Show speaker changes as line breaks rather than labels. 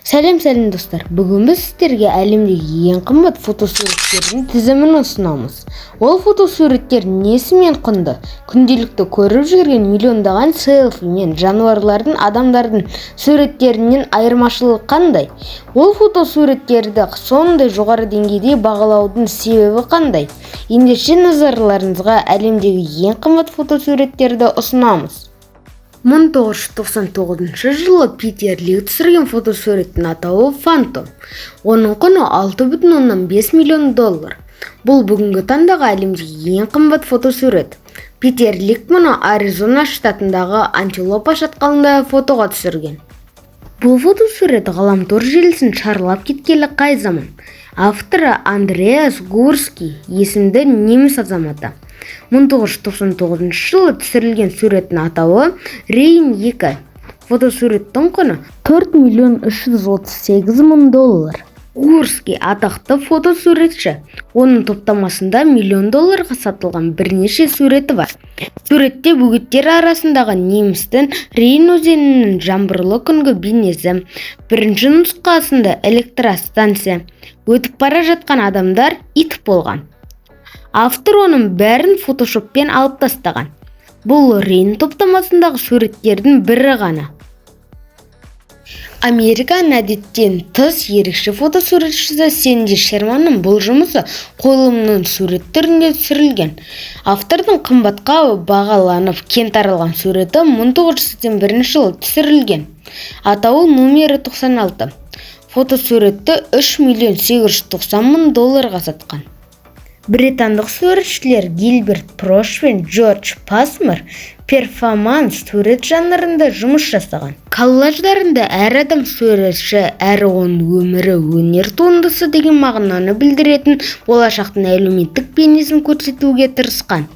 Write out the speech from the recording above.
Сәлем, сәлем, достар! Бүгін біз сіздерге әлемдегі ең қымбат фотосуреттердің тізімін ұсынамыз. Ол фотосуреттер несімен құнды? Күнделікті көріп жүрген миллиондаған селфи мен жануарлардың, адамдардың суреттерінен айырмашылығы қандай? Ол фотосуреттерді сондай жоғары деңгейде бағалаудың себебі қандай? Ендеше, назарларыңызға әлемдегі ең қымбат фотосуреттерді ұсынамыз. 1999 жылы Питер Лик түсірген фотосуреттің атауы «Фантом». Оның құны 6,5 миллион доллар. Бұл бүгінгі таңдағы әлемдегі ең қымбат фотосурет. Питер Лик мұны Аризона штатындағы Антилопа шатқалында фотоға түсірген. Бұл фотосурет ғаламтор желісін шарлап кеткелі қай заман. Авторы Андреас Гурский есімді неміс азаматы. 1999 жылы түсірілген суреттің атауы «Рейн 2». Фотосуреттің құны 4 миллион 338 мың доллар. Гурский атақты фотосуретші. Оның топтамасында миллион долларға сатылған бірнеше суреті бар. Суретте бөгеттер арасындағы немістің Рейн өзенінің жаңбырлы күнгі бейнесі, бірінші нұсқасында электростанция, өтіп бара жатқан адамдар, ит болған. Автор оның бәрін фотошоппен алып тастаған. Бұл Рейн топтамасындағы суреттердің бірі ғана. Американың әдеттен тыс ерекше фотосуретшісі Сэнди Шерманның бұл жұмысы қойылымның сурет түрінде түсірілген. Автордың қымбатқа бағаланып, кең таралған суреті 1981 жылы түсірілген. Атауы «Номері 96». Фотосуретті 3 миллион 890 мың долларға сатқан. Британдық суретшілер Гилберт Прош пен Джордж Пасмор перформанс сурет жанрында жұмыс жасаған. Коллаждарында әр адам суретші әрі оның өмірі өнер туындысы деген мағынаны білдіретін болашақтың әлеуметтік бейнесін көрсетуге тырысқан.